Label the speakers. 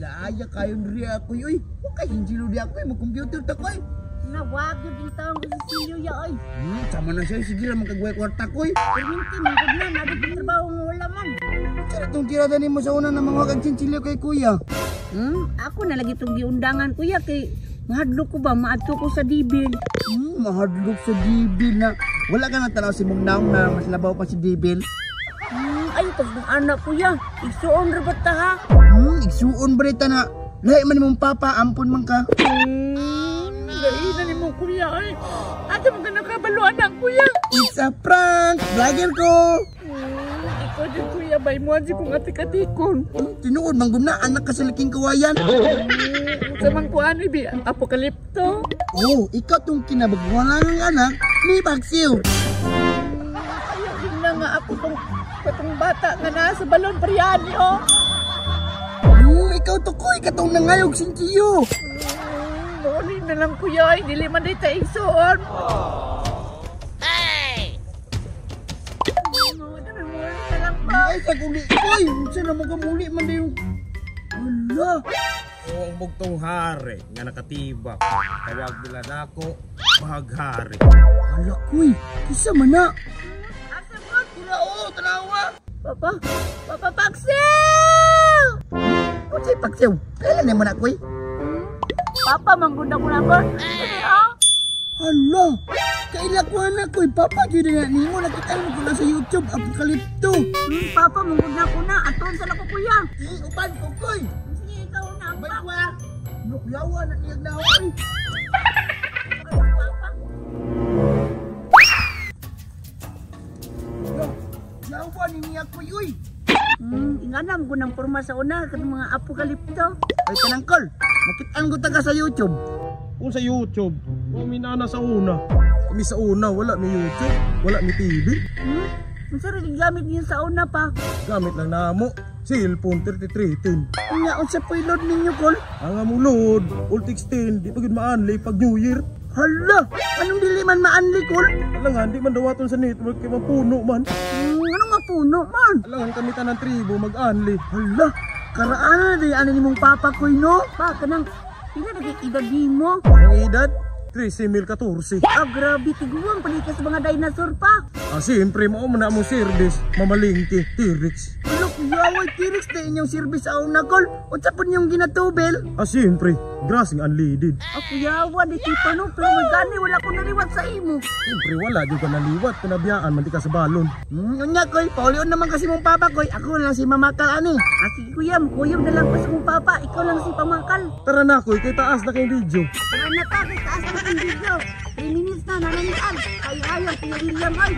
Speaker 1: Laaya kayo diri ako oy. Wa kay sinsilyo di ako, mo computer ta ko.
Speaker 2: Nawag yun din taong ko si ya oy.
Speaker 1: Sama na siya, sige ra magkagway kwarta ko.
Speaker 2: Perminti, manggod na, nabig yung trabaho nga wala man.
Speaker 1: Sira tong tirada nimo sa una na mga kag sinsilyo kay kuya.
Speaker 2: Ako na lagi itong giundangan kuya kay mahadlok ko ba, maadto ko sa dibil.
Speaker 1: Mahadlok sa dibil na. Wala ka na tanaw si mong naong na mas labaw pa si dibil.
Speaker 2: Ay, pag mong anak kuya, igsuon ra ba ta ha?
Speaker 1: Igsuon ba ta na? Lahi man imong papa, ampon man ka.
Speaker 2: Lahi na ni mong kuya ay. Asa man ka nakabaluan ang kuya?
Speaker 1: It's a prank! Vlogger ko!
Speaker 2: Ikaw din kuya, bay mo si kong atik-atikon.
Speaker 1: Tinuod man guna, anak ka sa laking kawayan.
Speaker 2: Sa man ko ano, bi, apokalipto.
Speaker 1: Oh, ikaw tong kinabagwalan ng anak ni Paksiw.
Speaker 2: Ayaw din na nga ako tong katong bata nga nasa balon pariyani, oh.
Speaker 1: Ikaw to ko, ikaw tong nangayog sintiyo.
Speaker 2: Muli na lang kuya, ay dili man di ta igsuon. Ay! Muli na lang pa.
Speaker 1: Ay, sa kuli, oy, unsa na mo ka muli man dayon. Wala.
Speaker 3: O ang bugtong hari nga nakatibak. Tawag nila nako, bahaghari.
Speaker 1: Hala kuy, kisa man na.
Speaker 2: Asa ko?
Speaker 1: Tira oh, tanawa.
Speaker 2: Papa, Papa Paksiw!
Speaker 1: Unsay Paksiw? Kailan nimo na kuy?
Speaker 2: Papa, manggunda ko na ba? Dili ah.
Speaker 1: Hala, kaila ko na kuy, papa gyud na nimo nakita mo ko na sa YouTube Apokalipto.
Speaker 2: Papa, manggunda ko na. Aton sa lako kuya.
Speaker 1: Uban ko kuy.
Speaker 2: Sige, ikaw na ang
Speaker 1: Bay
Speaker 2: papa.
Speaker 1: kwa. Nukyawa na niyag na oy.
Speaker 2: Papa.
Speaker 1: Yawa ni niya kuy uy.
Speaker 2: Inganam ko ng porma sa una katong mga apokalipto.
Speaker 1: Ay kanang kol, nakitaan ko taga sa YouTube.
Speaker 3: Kung sa YouTube, wa mi nana sa una. Kami sa una, wala mi YouTube, wala mi TV.
Speaker 2: Unsa rin gamit niyo sa una pa?
Speaker 3: Gamit lang namo, cellphone 3310.
Speaker 1: Nga unsa po'y load ninyo kol?
Speaker 3: Ang among load, all 16, di pa gyud maanli pag New Year.
Speaker 1: Hala, anong dili man maanli kol?
Speaker 3: Alangan, di man dawaton sa network kay mapuno man.
Speaker 2: Ano nga puno man?
Speaker 3: Alangan kami tanan tribo mag-anli.
Speaker 1: Hala, karaan na di ani nimong papa koy no?
Speaker 2: Pa kanang pila na kay edad nimo?
Speaker 3: Ang edad, 13,014.
Speaker 2: Ah, grabe tiguang palikas sa mga dinosaur pa.
Speaker 3: Ah, siyempre, mao man na among service, mamalingki, T-Rex.
Speaker 1: Hala, kuyaway T-Rex na inyong service sa una kol. Unsa po ninyong ginatubel?
Speaker 3: Ah, siyempre, grasing unleaded.
Speaker 2: Ah, kuyawa di tipo no, pero magani wala ko naliwat sa imo.
Speaker 3: Siyempre, wala, di ka naliwat, pinabiyaan man di ka sa balon.
Speaker 1: Unya koy, paulion naman kasi mong papa koy. Ako lang si mamakal ani.
Speaker 2: Ah, sige kuya, kuyog na lang ko sa mong papa, ikaw lang si pamakal.
Speaker 3: Tara na, koy, kay taas na kayong video.
Speaker 2: Tara na ta, kay taas na kayong video. 3 minutes na, nananian. Ay, ay, ang pinagiliang ay.